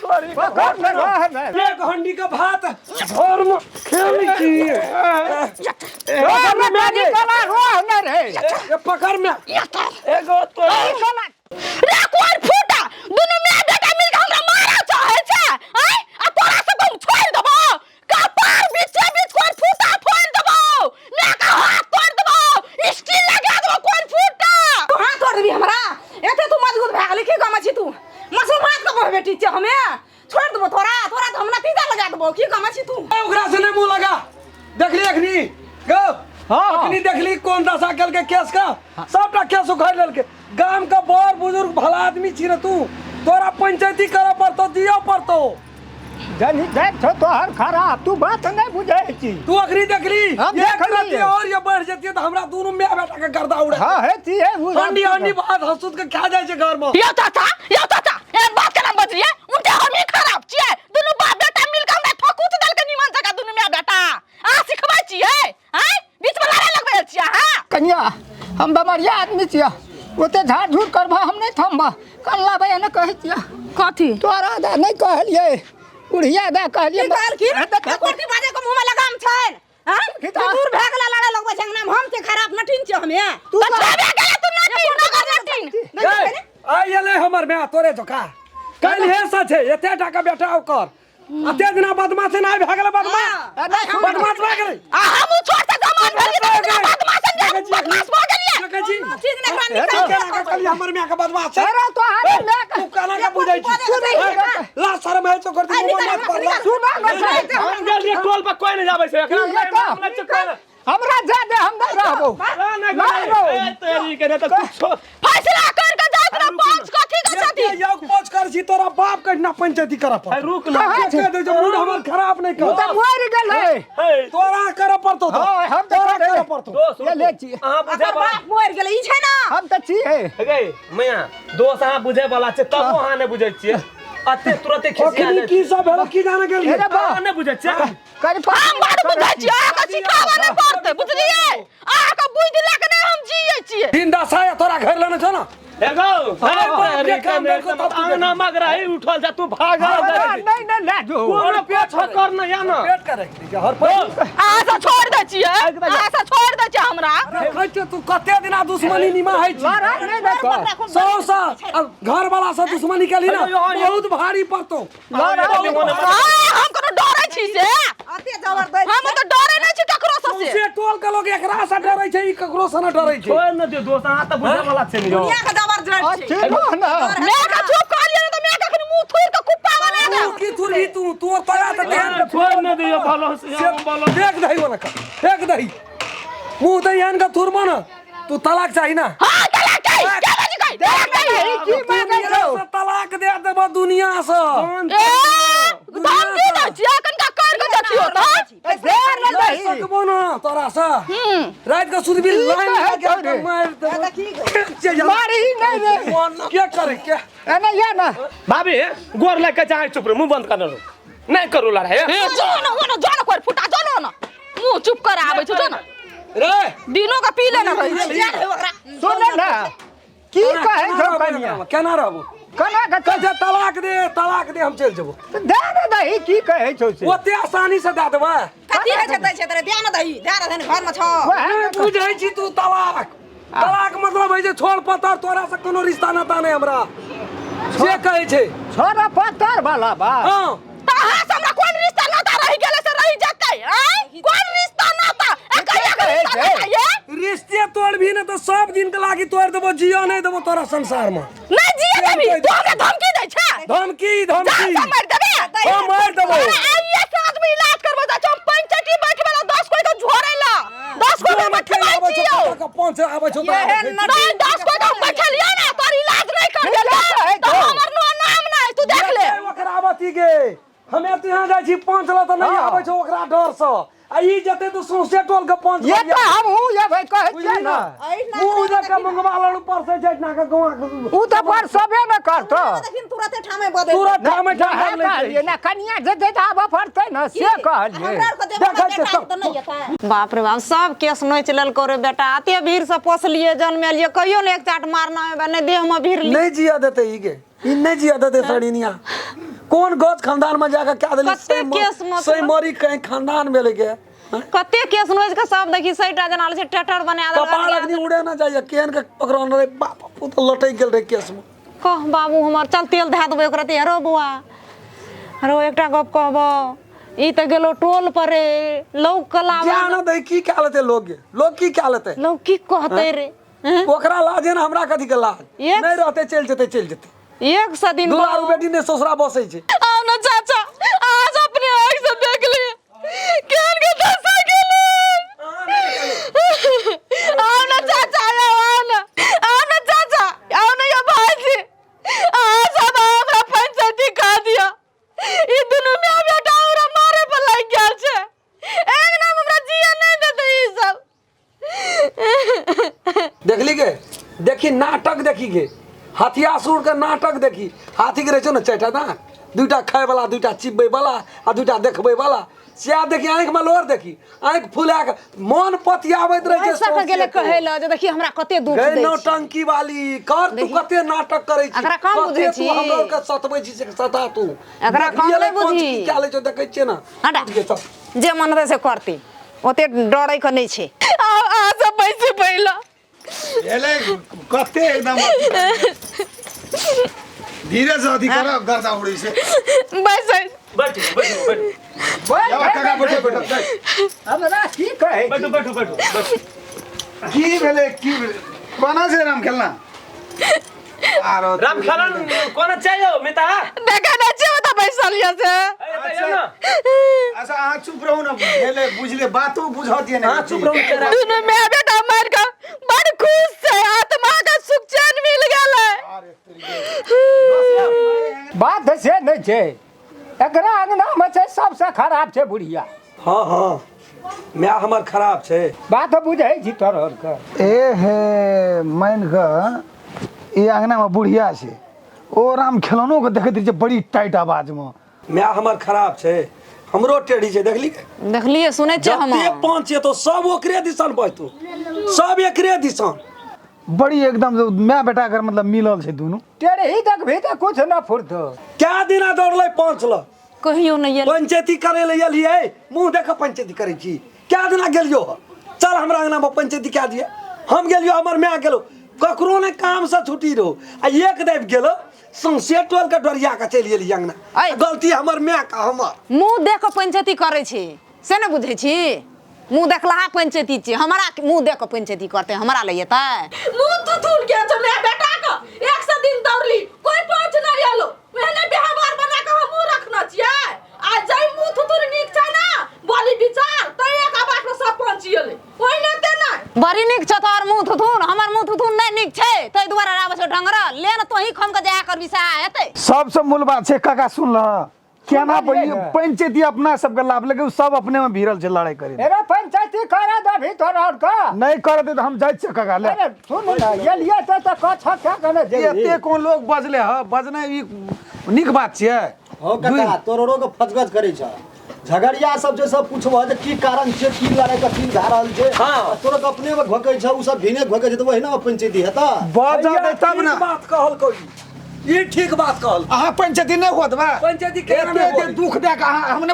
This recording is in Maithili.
पकड़ ने रह ने एक हंडी का भात घर में खेल छी। पकड़ ने कला रोह ने रे। ए, पकड़ में। एगो तो कला रे कोर फूटा, दुनू my बेटा मिल के हमरा मारा चाहे छै। आय आ तोरा सब हम छोड़ देबो, कपार बीचे बीच कोर फूटा फोड़ देबो, my के हाथ तोड़ देबो, स्टील लगा देबो कोर फूटा। तू हाथ तोड़ देबी हमरा? एते तू मजबूत भए गेली की कमै छी तू? मसू भात के बह बेटी छै, हमे छोड़ देबो तोरा, तोरा तऽ हम नतीजा लगा देबो। की कमै छी तू? ए, ओकरा से नहीं मुंह लगा। देखली अखनी गो? हाँ। अखनी देखली कोन दशा केलकै केस का? सबटा केस उखाड़ि लेलकै। गाम का बड़ बुजुर्ग भला आदमी छी ने तू, तोरा पंचायती करऽ पड़तौ, दिअ पड़तौ। जनी देख छौ तोहर खराब, तू बात नहीं बुझै छी। तू अखनी देखली? हम एक देखलियै। रत्ती और ये बढ़ जेतियै तऽ हमरा दुनू my बेटा के गर्दा उड़े। हाँ हे ती हे उ। हंडी हंडी भात हंसुत के खा जाइ छै घर में। यौ चाचा, यौ चाचा, एहन बात केना बजलियै? उनटे हमही खराब छियै? दुनू बाप बेटा मिल के हमरा ठकुच देलकै निमन जकाँ दुनू my बेटा। अहाँ सिखबै छियै? आँय, बीच में लड़ाई लगबै छियै अहाँ? कनिया, हम बमरिया आदमी छियै, ओते झाड़ झूड़ करबा हम नहीं थमबा। कल्ला भैया ने कहै छियै। कथी? तोरा दा नहीं कहलियै, बुढ़िया दा कहलियै। की कहलखिन? हे देख, कुर्ती बाजे के मुंह में लगाम छैन। हाँ? की तू दूर भए गेला, लड़े लगबै छै अंगना में, हम के खराब नटिन छियै हमे। तू तऽ छेबे गेलै तू नटिन, नगर नटिन। नहि ए, छै ने? आइ एलै हमर my तोरे जोका काल्हि हे सच है, एते टाका बेटा ओकर अते दिना बदमाश नहि भए गेलै, बदमाश। हाँ। नहि, सुन। बदमाश भए गेलै। आ हमहूँ छोट से जवान भेलियै तऽ इतना बदमाश देखै छी अखनी? बदमाश भऽ गेलियै। देखै छी? चीज नहि एकरा ए, निकाल। तू केना के कहली हमर my के बदमाश छै? अरे तोहर ए, my के तू केना के बुझै छी? तू नहि ए, ला शरम है तो कर दी आ, मुँह निकाल, मत पर ला। निकाल। सुन ना सही। हम गेलियै टोल पर, कोई नहीं जाबै छै एकरा। की हेतौ? हमरा चुप कर। हमरा जा दे, हम नहीं रहबो। ना, नहीं रहबो। ए, तेरी के नहीं तऽ कुछो। फैसला कर के जाइत ना पांच कथी के ये छथि? योग पोच कर छी, तोरा बाप के ना पंचायती करऽ है, पड़तौ। रुक ना। कहाँ छै? के दे जो मूड हमर खराब नहीं उ कर। तऽ मरि गेलै। हे, तोरा करऽ पड़तौ तो। हाँ, हम तऽ तोरा करे। करऽ पड़तौ। दोस्त, ये ले छी। अहाँ बुझै ओकर वाला बाप मरि गेलै ई छै ना। हम तऽ छी हे। गे मैया, दोस्त, अहाँ बुझै वाला छै तबो अहाँ नहि बुझै छियै। अते तुरते खिसिया अखनी जाइ की सब भेल की जाने गेलियै? हे रे बा। अहाँ नहि बुझै छियै। कनि हम बड़ बुझै छियै, अहाँके सिखाबऽ नहि पड़तै, बुझलियै? अहाँके बुद्धि लऽ कऽ नहि हम जियै छियै। दिन दशा या तोरा घर लेने छौ ना? एगो हाँ, बाप के काम देखो तब तू अंगना मगराही उठल जा, तू भागल जा। नहीं नहीं ले जो। कोनो पेट कर न या ना। पेट करे हर पर। अहाँ से छोड़ दै छियै, अहाँ से छोड़ दै छियै हमरा। रखै छियै तू कते दिना दुश्मनी निमाहै छी? लड़ाई नहीं ना कर। सौ सा अब घर वाला से दुश्मनी केली ना, बहुत भारी पड़तौ। लड़ाई हाँ, हम कोनो डरै छी से? अते जबरदस्त। हम तऽ डरै नहि छी ककरो से। सौंसे टोल के लोग एकरा से डरै छै, ई ककरो से न डरै छै। छोड़ न दियौ दोस्त, अहाँ तऽ बुझै वाला छै ने यौ। दुनिया के जबरदस्त छै। अच्छी रह ना। मैं के चुप कहलियै ने तऽ मैं के अखन मुँह थुरि के कुप्पा बना तू देब। की थुरही तू? तू तोरा तऽ तेहन छोड़ न दियौ भलो से, से भलो। देख दही वाला का फेंक दही मुंह दही एहन का थुरबो ना तू। तलाक चाही ना? हाँ, तलाक चाही। के बाजी कहै? तलाक चाही। की मांगै दुनिया छौ? से तलाक दे देबो दुनिया से। ए, धमकी दै छियै? कनिका कर के देखियौ तऽ। ए, दे ने नहीं दही। सकबो ना तोरा से। रात के सुतबी की लाइन कहै लगा छौ के रे? मार देबो। के जा- मारी नहीं रे। के करे के? एने या ना। भाभी, गोर लग के चाहे, चुप रहो, मुंह बंद कर रहो, नहीं करू लड़ाई। ए, जो न हो न, जो न कोइ फुटा, जो न हो न। मुँह चुप कर आबै छौ, जो न। रे दिनो के पी लेने रहै छी। सुन ना, की कहै छौ कनिया? केना रहबो? केना के? कहै छै तलाक दे, तलाक दे, हम चलि जेबो। दे ने दही, की कहै छौ से? ओते आसानी से दए देबै? कथी होइ छै दै छै तोरे? दे ने दही, दे ने दही, घर में छौ। वएह नहि ने कह- बुझै छी तू। तलाक, तलाक मतलब है जे छोड़ पतर, तोरा से कोनो रिश्ता नाता नहि हमरा, से कहै छै। छोड़ा पत्थर वाला बात। हँ। तऽ अहाँ से हमरा कोन रिश्ता नाता रहि गेलै से रहि जेतै? आँय, कोन रिश्ता नाता? ए, कहिया के रिश्ता नाता ये? रिश्ते तोड़बही ने तऽ सब दिन के लागी तोड़ देबो, जियो नहि देबो तोरा संसार में। नहि जिए देबी? तू हमरा धमकी दै छै? धमकी, जान धमकी। से मारि देबे। हाँ, मारि देबो। अरे, आइए साँझ में इलाज करबो जाइ छौ हम पंचायती बैठबै ला, 10 कोई के झोरै ला, 10 कोई के बैठबै छियौ। पाँच आबै छौ तऽ एहन आबै छै। नहीं, 10 कोई के हम बैठलियै ना, तोर इलाज नहीं कर कहै देबै छौ? तऽ हमर नो नाम नहि, तू देख ले। ये ओकरा आबती गे, हमे तो यहाँ जाइ छी पाँच ला तऽ नहि हाँ। आबै छौ ओकरा डर से, आ ई जेतै तऽ सौंसे टोल के पाँच। ये तऽ हमहूँ एबै कहै छियै बुझली ना। ना, मुँह देख के मंगवा लड़ू पर से जाइ ना के गौआ के। उ तऽ पर सबे ने करतौ। देखिन, तुरते ठामे बदल। तुरंत ठामे ठाम वएह बदलै छै। कहलियै ना, कनिया जेतै तऽ आबऽ पड़तै ने, से कहलियै। हमरा आरके देबो देखै ना छियै बेटा सब। तऽ नहि एतै। बाप रे बाप, सब केस नोचि लेलको रे बेटा। अते भीड़ से पोसलिए जनमेलिए, कहियो ने एक चाट मारना हेबे, नहि देह में भीड़। नहि जिया देतै ई गे, ई नहि जिया देतै सड़िनिया। कोन गज खानदान में जाके क्या देली? कते केस मतलब? सही मरी कहीं खानदान भेलै के कते केस नोच के सब देखी सैटा जना छै टेटर बना देलक। कपार अखनी उड़े ना जाइए, केहन के पकड़न रे बाप ओ तऽ लटकि गेल रहे केस में। कह बाबू हमर, चल तेल धए देबै ओकरा ते। रो बौआ रो, एकटा गप कहबो, ई तऽ गेलो टोल पर रे लौक कला क्या ना दे की क्या लेते लोग, लोग की क्या लेते? लोग की कहते रे? ओकरा लाज है ना, हमरा कथी के लाज? नहीं रहते चलि जेतै, चलि जेतै। 100 दिन दुलारू बेटी ने ससुरा बसै छै। आओ ना चाचा, आज अपने आँख से देख लिए केहन के दशा गेलै। आओ ना चाचा, आओ, आओ ना, आओ ना चाचा, आओ ना यो भाईजी, अहाँ सब हमरा पंचायती कह दिया। ई दुनू माय बेटा हमरा मारे पर लागि गेल छै, एक नाम हमरा जिए नहीं देते ई सब। देखली के देखी नाटक, देखी के हथिया सुर के नाटक देखी। हाथी के रहे छौ ने चारिटा दाँत, दूटा खाय वाला, दूटा चिबबै वाला आ दूटा देखबै वाला। सएह देखी, आँखि में लोर देखी, आँखि फुला के मन पतियाबैत रहै छै। पैसा के गेलै कहै लए जे देखी हमरा कते दुख गै दै छै। नौटंकी वाली कर, तू कते नाटक करै छी, एकरा कम कते बुझै तू छी। हमरा आरके सतबै छी से सता तू। एकरा कम देखलियै नहि पंच बुझी। की कए लै छौ, देखै छियै ने। हटा। ठीक छै, चल। जे मन हेतै से करतै, ओते डरै के नहि छै। आओ अहाँ सब बैसू पहिला। एलै कते एकदम धीरे से अथी कर, गर्दा उड़ै छै। बैस बैठू बैठू बैठू। जाओ काका, बैठो बैठो। हमरा की कहै? बैठू बैठू बैठू बैठू। की भेलै, की भेलै? कोना छै राम खेलना? आरो राम खेलन कोना चाहियो मिता? देखै नहि छियै ओतऽ बैसल यऽ से। अच्छा अच्छा, अहाँ चुप रहू ने, भेलै बुझले बातो बुझत ये अहाँ नहीं। चुप रहू तेरा। दुनू माय बेटा मारि कऽ बड़ खुश छै, आत्मा के सुख चैन मिल गेलै। अरे तेरी बात से नहीं छै, एकरा अंगना में छै सबसे खराब छै बुढ़िया। हाँ हाँ, माय हमर खराब छै। बात बुझै छी तोहर के। ए हे मान कऽ ई अंगना में बुढ़िया छै, ओ राम खेलौनो के देखैत रहै छै बड़ी टाइट आवाज में। माय हमर खराब छै, हमरो टेढ़ी छै। देखली के? देखलियै, सुनै छियै हम। जते पंच एतो सब ओकरे दिसन बजतो, सब एकरे दिसन। बड़ी एकदम माय बेटा कर मतलब मिलल छै दुनू। टेढ़ी देखबी तऽ कुछ न फुरतो। क्या दिना दौड़लै पंच ल? कहियो नहि एलै। पंचायती करे ले एलियै, मुँह देख पंचायती करै छी। क्या दिना गेलियो? चल हमरा अंगना में पंचायती कए दिए। हम गेलियो, हमर माय गेलो, ककरो ने काम से छुट्टी रहो आ एक दाबि गेलो सौंसे टोल के डरिया के चलि गेली अंगना। ऐ। गलती हमर माय के हमर। मुँह देख कऽ पंचायती करै छी से ने बुझै छी? मुँह देखलहा पंचायती छी, हमरा मुँह देख कऽ पंचायती करतै, हमरा लए एतै? मुँह तुतुल के छै माय बेटा के, 100 दिन दौड़ली कोई पहुँच नहीं एलो। ओहने व्यवहार बना के हमहूँ रखने छियै। आ जै मुँह थुथुर नीक छै ना बोली विचार तै एक आवाज में सब पहुँच गेलै, ओहिने ते नहि। बड़ी नीक छौ तोहर मुँह थुथुन, हमर मुँह थुथुन नहि नीक छै ताहि दुआरे आबै छौ ढंगरल। ले ने तोही खम के जाय कर बिसा हेतै। सबसे मूल बात छै काका, सुन लह केना सुनलियै ने? पंचायती अपना सबके लाभ लेकिन सब अपने में भिड़ल छै लड़ाई करे। एगो पंचायती करा दबही तोरा और का? नहीं करते तो हम जाइ छियै काका ले। अरे सुन ने, गेलियै तऽ तऽ कछ क्या कने जेबही? एते कोन लोग बजले ह, बजनाइ ई नीक बात छियै। हो काका, तोरो के फजगज करै छ झगड़िया सब जे सब पूछबह जे की कारण छै, की लड़ाई के की भए रहल छै। हाँ। तोरो के अपने में घोकै छ, उ सब भिने घोकै छै तऽ ओहिना पंचायती हेतै। बजतै तब ठीक ने। बात कहल कोई, ई ठीक बात कहल। अहाँ पंचायती नहि होत बा? पंचायती केना एते नहि एते होत? दुख दए के अहाँ हमने